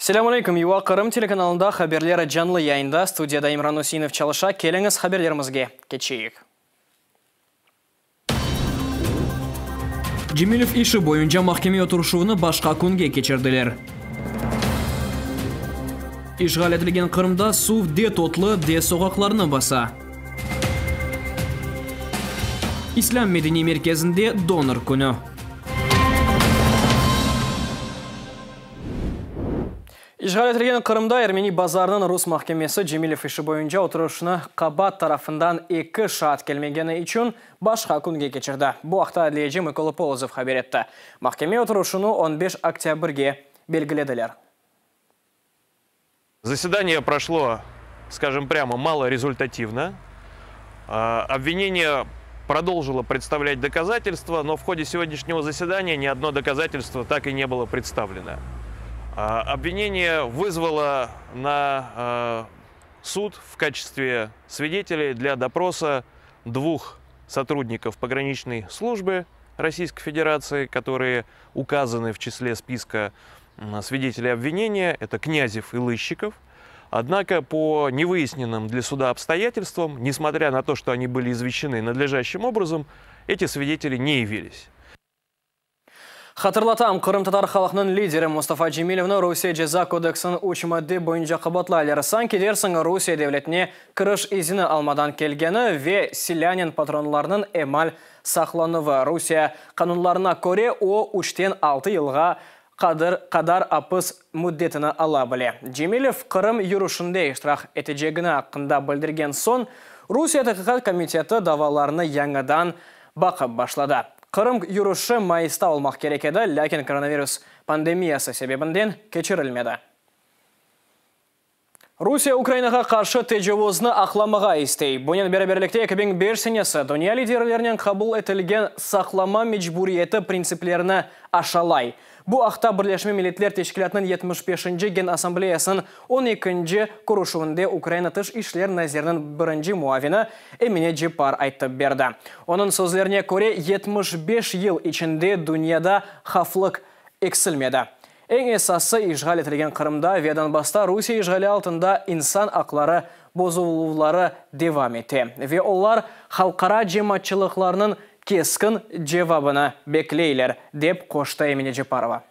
Selâm aleyküm, UA Qırım telekanalında haberler canlı yayında, studiyada İmran Üseinov çalışa, keliñiz haberlerimizge keçeyik. Cemilev işi boyunca mahkeme oturışuvını başqa künge keçirdiler. İşğal etilgen Qırımda suv de totlı, de soqaqlarnı basa. İslâm medeniy merkezinde donor künü. İşğal etilgen Qırımda Ermeni Bazarnıñ rus mahkemesi Cemilev işi boyunca oturışnı qabaat tarafından eki şaat kelmegeni içün başqa künge keçirdi. Bu aqta adliyeci Mıkola Polozov haber etti. Mahkeme oturışını on beş oktâbrge belgilediler. Zasedaniye proşlo, skajem prâmo, malorezultativno. Obvineniye prodolžilo predstavlâtь dokazatelstva, no v hode segodnâşnâgo zasedaniya ni odno dokazatelstvo tak i ne bylo predstavleno. Obvineniye vyzvalo na sud v kaçestve svideteley dlâ doprosa dvuh sotrudnikov pograniçnoy slujby Rossiyskoy Federatsii, kotorıye ukazanı v çisle spiska svideteley obvineniya, eto Knâzev i Lışçikov. Однако по невыясненным для суда обстоятельствам, несмотря на то, что они были извещены надлежащим образом, эти свидетели не явились. Hatırlatam, qırımtatar halqınıñ lideri Mustafa Cemilevni Rusiye Ceza kodeksiniñ üç madde boyunca qabaatlaylar. Sanki dersiñ, Rusiye devletine kiriş izini almadan kelgeni ve silânen patronlarnıñ emal saqlanuvı. Rusiye qanunlarına köre, o, üçten altı yılğa qadır qadar apis müddetini ala bile. Cemilev Qırım yürüşinde iştirak etecegini aqqında bildirgen soñ, Rusiye Taqiqat komiteti davalarnı yañıdan baqıp başladı. Qırım yürüşi mayısta olmaq kerek edi, lâkin koronavirus pandemiyası sebebinden keçirilmedi. Rusiye Ukrainağa qarşı tecavuznı aqlamağa istey. Bunen beraberlikte 2005 senesi dünya liderlerinen qabul etilgen saqlama mecburiyeti printsiplerini aşalay. Bu aqta Birleşme Milletler Teşkilâtınıñ yetmiş beşinci Genassambleyasınıñ on ekinci körüşüvinde Ukraina Tış işler naziriniñ birinci muavini Emine Ceppar aytıp berdi. Onıñ sözlerine köre, 75 yıl içinde dünyada havflıq eksilmedi. Eñ esası, işğal etilgen Qırımda ve Donbassta Rusiye işğali altında insan aqları bozuluvları devam ete ve olar halqara cemaatçılıqlarnıñ keskin cevabını bekleyler, dep qoştı Emine Cepparova.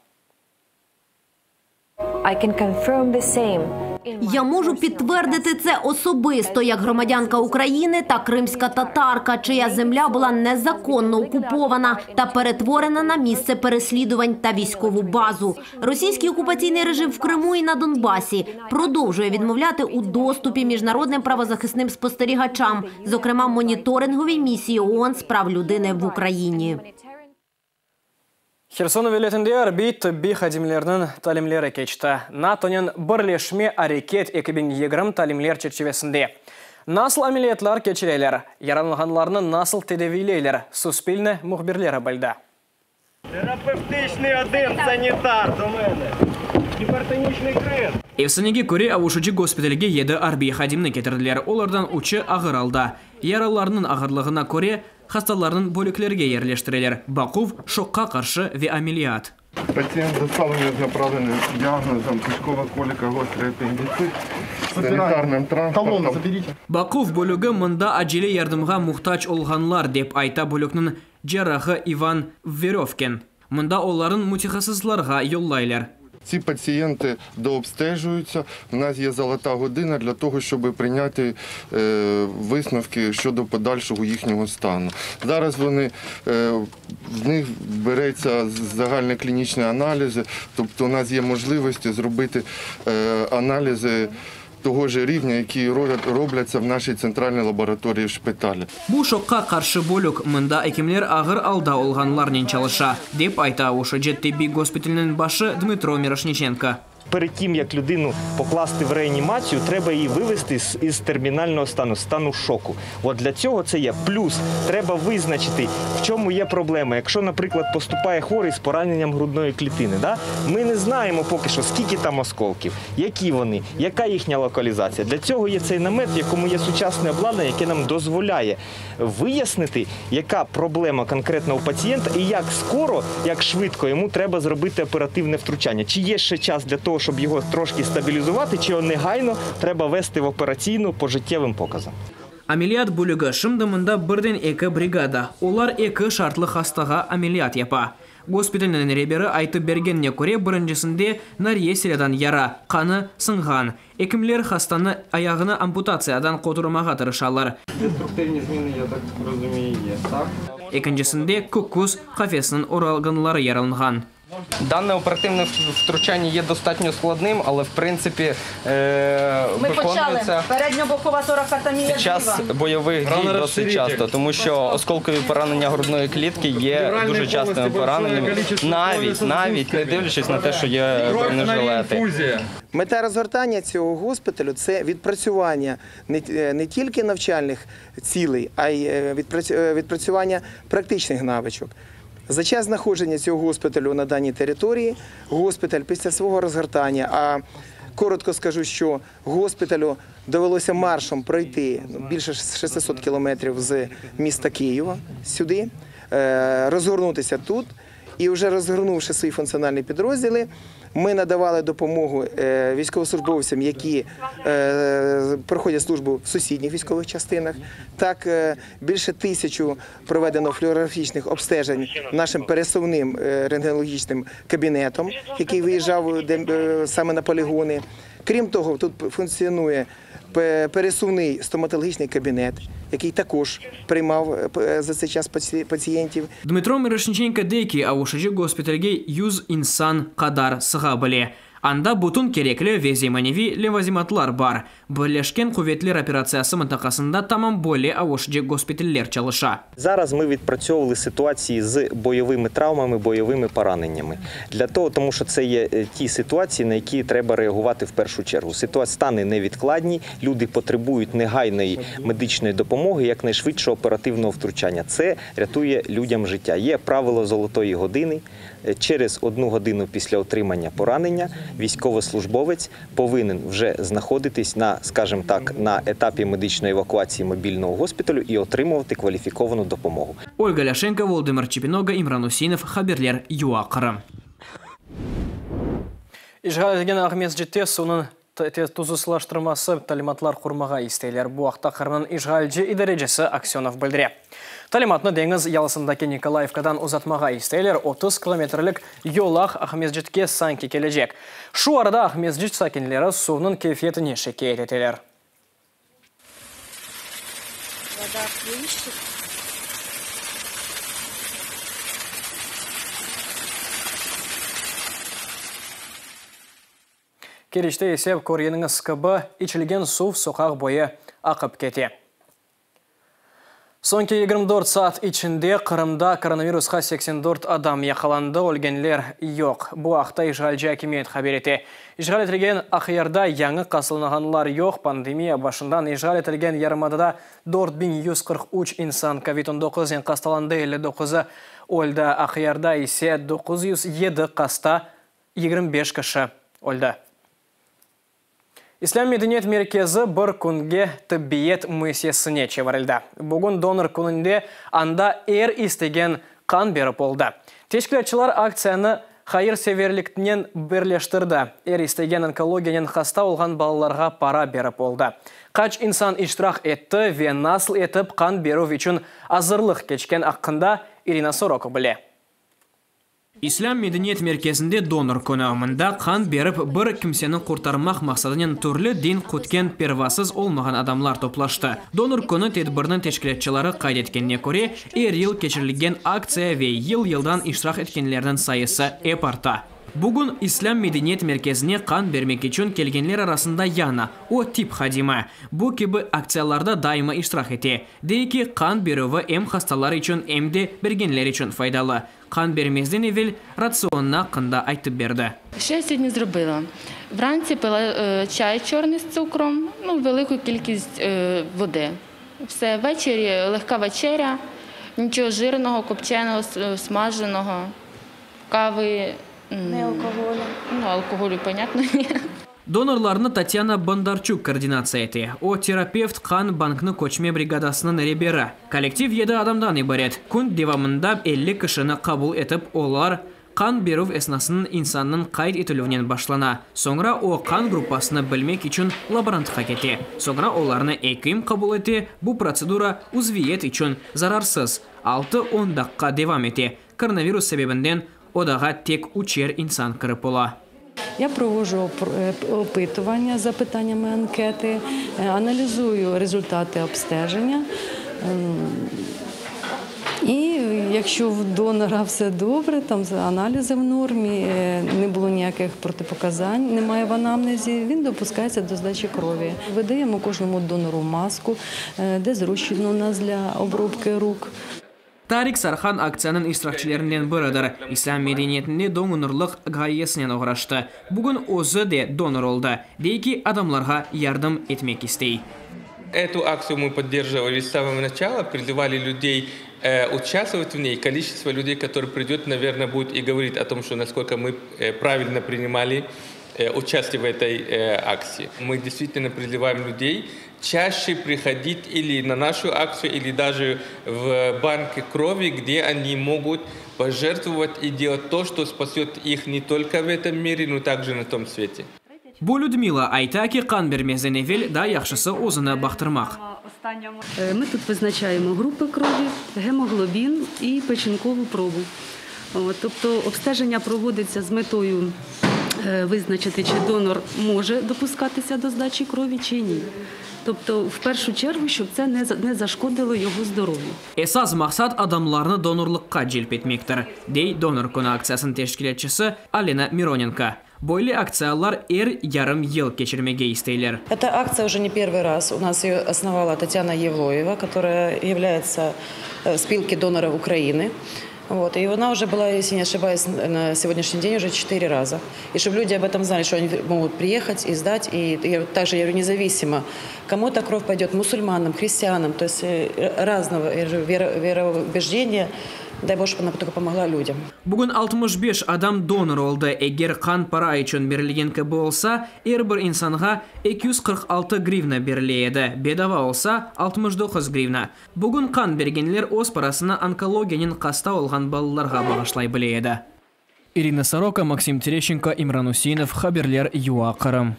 I can confirm the same. Я можу підтвердити це особисто як громадянка України та кримська татарка, чия земля була незаконно окупована та перетворена на місце переслідувань та військову базу. Російський окупаційний режим в Криму і на Донбасі продовжує відмовляти у доступі міжнародним правозахисним спостерігачам, зокрема моніторинговій місії ООН з прав людини в Україні. Herson vilâyetinde arbiy tıbbiy hadimlerniñ talimleri keçti. NATOnıñ Birleşme areket 2020 talimler çerçivesinde. Nasıl ameliyatlar keçireler, yaralanğanlarnı nasıl tedaviyleyler, Suspilne mühbirleri bildi. Терапевтичний один санітар до мене. Гіпертонічний криз. Efsanege köre, avuşıcı gospitalge yedi arbiy hadimni ketirdiler. Olardan üçü ağır alda. Yaralarnıñ ağırlığına köre, hastalarnıñ bölüklerge yerleştireler. Baquv, şokqa qarşı ve ameliyat. Пациент доставлен направленный с диагнозом кишковая колика, острый аппендицит, санитарным транспортом. Baquv bölügi mında acele yardımğa muhtac olğanlar, dep ayta bölükniñ cerrahı İvan Verövkin. Mında olarnı mütehassıslarğa yollaylar. Ці пацієнти дообстежуються. У нас є золота година для того, щоб прийняти е, висновки щодо подальшого їхнього стану. Зараз вони, е, в них береться загальноклінічні аналізи, тобто у нас є можливості зробити е, аналізи того ж рівня, які робляться в нашій центральній лабораторії в шпиталі. Bu şokqa qarşı bölük, mında ekimler ağır alda olğanlarnen çalışa, dep ayta avuşıcı tibbiy gospitaliniñ başı Dmıtro Miroşniçenko. Перед тим, як людину покласти в реанімацію, треба її вивести з, із термінального стану, стану шоку. От для цього це є. Плюс треба визначити, в чому є проблема. Якщо, наприклад, поступає хворий з пораненням грудної клітини, да? ми не знаємо поки що, скільки там осколків, які вони, яка їхня локалізація. Для цього є цей намет, в якому є сучасне обладнання, яке нам дозволяє вияснити, яка проблема конкретно у пацієнта і як скоро, як швидко йому треба зробити оперативне втручання. Чи є ще час для того, щоб його трошки стабілізувати, чи його негайно треба вести в операційну по життєвим показам. Ameliyat bölügi, şimdi mında birden eki brigada. Olar eki şartlı hastağa ameliyat yapa. Gospitalniñ reberi aytıp bergenine köre, birincisinde nariye silâdan yara, qanı sıñğan. Ekimler hastanı ayağını amputatsiyadan qurtarmağa tırışalar. Деструктивні зміни, я так розумію, є, так? Ekincisinde köküs qafesiniñ organları yaralanğan. Дане оперативне втручання є достатньо складним, але в принципі е, Ми почали. виконується Передньобокова торакотомія під час зліва. бойових дій досить часто, тому що осколкові поранення грудної клітки є дуже частими пораненнями, навіть навіть не дивлячись на те, що є бронежилети. Мета розгортання цього госпіталю це відпрацювання не, не тільки навчальних цілей, а й е, відпрацю- відпрацювання практичних навичок. За час знаходження цього госпіталю на даній території, госпіталь після свого розгортання, а коротко скажу, що госпіталю довелося маршем пройти ну, більше 600 кілометрів з міста Києва сюди, е, розгорнутися тут. І вже розгорнувши свої функціональні підрозділи, ми надавали допомогу е, військовослужбовцям, які е, проходять службу в сусідніх військових частинах. Так, е, більше тисячу проведено флюорографічних обстежень нашим пересувним рентгенологічним кабінетом, який виїжджав саме на полігони. Крім того, тут функціонує пересувний стоматологічний кабінет, який також приймав е, за цей час пацієнтів. Дмитро Мирошниченко dey ki, avuşıcı gospitalge 100 insan qadar sığa bile. Anda bütün kerekli ve zemaneviy levazimatlar bar. Birleşken quvetler operatsiyası mıntaqasında tamam böyle avuşıcı gospitaller çalışa. Зараз ми відпрацьовували ситуації з бойовими травмами, бойовими пораненнями. Для того, тому що це є е, ті ситуації, на які треба реагувати в першу чергу. Ситуації стани невідкладні, люди потребують негайної медичної допомоги, якнайшвидшого оперативного втручання. Це рятує людям життя. Є правило золотої години. Е, Через одну годину після отримання поранення військовослужбовець повинен вже знаходитись на, скажімо так, на етапі медичної евакуації мобільного госпіталю і отримувати кваліфіковану допомогу. Ольга Ляшенко, Володимир Чепінога, İmran Useinov, Haberler, UA Qırım. İşğal etilgen Aqmescitte suvnıñ tuzsuzlaştırılması talimatlar qurmağa isteyler. Bu aqta Qırımnıñ işğalci idarecisi Aksönov bildire. Talimatnı deñiz yalısındaki Nikolayevkadan uzatmağa isteyler. 30 kilometrlik yolaq Aqmescitke sanki kelecek. Şu arada Aqmescit sakinleri suvnıñ keyfiyetine şikâyet eteler. Вода хлещет. Keriçte ise körgeniñiz kibi içilgen suv soqaq boyu aqıp kete. Soñki 24 saat içinde Qırımda koronavirusqa 84 adam yaqalandı, ölgenler yoq. Bu aqta işğalci akimiyet haber ete. İşğal etilgen Aqyarda yañı hastalanğanlar yoq. Pandemiya başından işğal etilgen yarımadada 4143 insan COVID-19 hastalandı, 59-ı öldi. Aqyarda ise 907 hasta 25 kişi öldi. İslâm medeniyet merkezi bir künge tibbiyet müessisesine çevirildi. Bugün donor kününde anda er istegen qan berip oldı. Teşkilâtçılar aktsiyanı hayırseverliknen birleştirdi. Er istegen onkologiyanen hasta olğan balalarğa para berip oldı. Qaç insan iştirak etti ve nasıl etip qan berüv içün azırlıq keçken aqqında İrina Soroka bile. İslâm medeniyet merkezinde donor künü. Mında qan berip bir kimseni qurtarmaq maqsadınen türlü din kütken pervasız olmağan adamlar toplaştı. Donor künü tedbirniñ teşkilâtçıları qayd etkenine köre, er yıl keçirilgen aktsiya ve yıl-yıldan iştirak etkenlerniñ sayısı ep arta. Bugün İslâm medeniyet merkezine qan bermek içün kelgenler arasında Yana, o tib hadimi. Bu kibi aktsiyalarda daima iştirak ete. Dey ki, qan berüvi em hastalar içün, em de bergenler içün faydalı. Qan bermezden evel ratsionı aqqında aytıp berdi. Що я сьогодні зробила? Вранці пила е, чай чорний з цукром, ну, велику кількість е, води. Все, ввечері легка вечеря, нічого жирного, копченого, смаженого, кави. Не алкоголю. Ну, алкоголю, понятно, ні. Donorlarnı Tatyana Bondarçuk koordinatsiya ete. O, terapevt qan banknı köçme brigadasınıñ reberi. Kollektiv yedi adamdan ibaret. Kün devamında 50 kişini qabul etip, olar. Qan berüv esnasınıñ insannıñ qayd etilüvinen başlana. Soñra o, qan gruppasını bilmek içün laborantqa kete. Soñra olarnı ekim qabul ete, bu protsedura uzviyet içün zararsız, altı-on daqqa devam ete. Koronavirus sebebinden odağa tek üçer insan kirip ola. Я провожу опитування за питаннями анкети, аналізую результати обстеження. І якщо в донора все добре, там аналізи в нормі, не було ніяких протипоказань, немає в анамнезі, він допускається до здачі крові. Видаємо кожному донору маску, де зручно у нас для обробки рук. Tarik Sarhan aktsiyanıñ iştirakçilerinden biridir. İslâm medeniyetinde donorlıq ğayesinen oğraştı. Bugün özü de donor oldı. Dey ki, adamlarğa yardım etmek istey. Эту акцию мы поддерживали с самого начала, призывали людей участвовать в ней. Количество людей, которые придет, наверное, будет и говорить о том, что насколько мы правильно принимали участие в этой акции. Мы действительно призываем людей чаще приходить или на нашу акцию, или даже в банки крови, где они могут пожертвовать и делать то, что спасет их не только в этом мире, но также на том свете. Bu Lüdmila ayta ki, qan bermezden evel daa yahşısı özüni baqtırmaq. Ми тут визначаємо групи крові, гемоглобін і печінкову пробу. От, Тобто обстеження проводиться з метою визначити, чи донор може допускатися до здачі крові, чи ні. Тобто, в першу чергу, щоб це не зашкодило його здоров'ю. Esas maqsat adamlarnı donorlıqqa celp etmektir, dey Donor künü aktsiyasınıñ teşkilâtçısı Alena Mironenko. Böyle aktsiyalar er yarım yıl keçirmege isteyler. Эта акция уже не первый раз. У нас ее основала Татьяна Евлоева, которая является в спилке доноров Украины. Вот. И она уже была, если не ошибаюсь, на сегодняшний день уже четыре раза. И чтобы люди об этом знали, что они могут приехать и сдать. И я также, я говорю, независимо, кому-то кровь пойдет, мусульманам, христианам, то есть разного я говорю, вероубеждения. Дай Бог, чтобы она только помогла людям. Bugün 65 adam donor oldı. Eger qan para içün berilgen kibi olsa, er bir insanğa 246 grivna berile edi. Bedava olsa, 69 grivna. Bugün qan bergenler öz parasını onkologiyanen hasta olğan balalarğa bağışlay bile edi. Irina Soroka, Maksim Tereşenko, İmran Useinov, Haberler UA Qırım.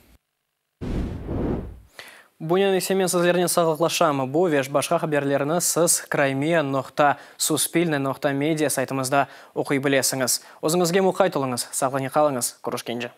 Bunen ise men sizlernen sağlıqlaşam. Bu ve başqa haberlerni siz crimea.suspilne.media saytımızda oquy bilesiñiz. Özüñizge muqayt oluñız, sağlıqnen qalıñız, körüşkence.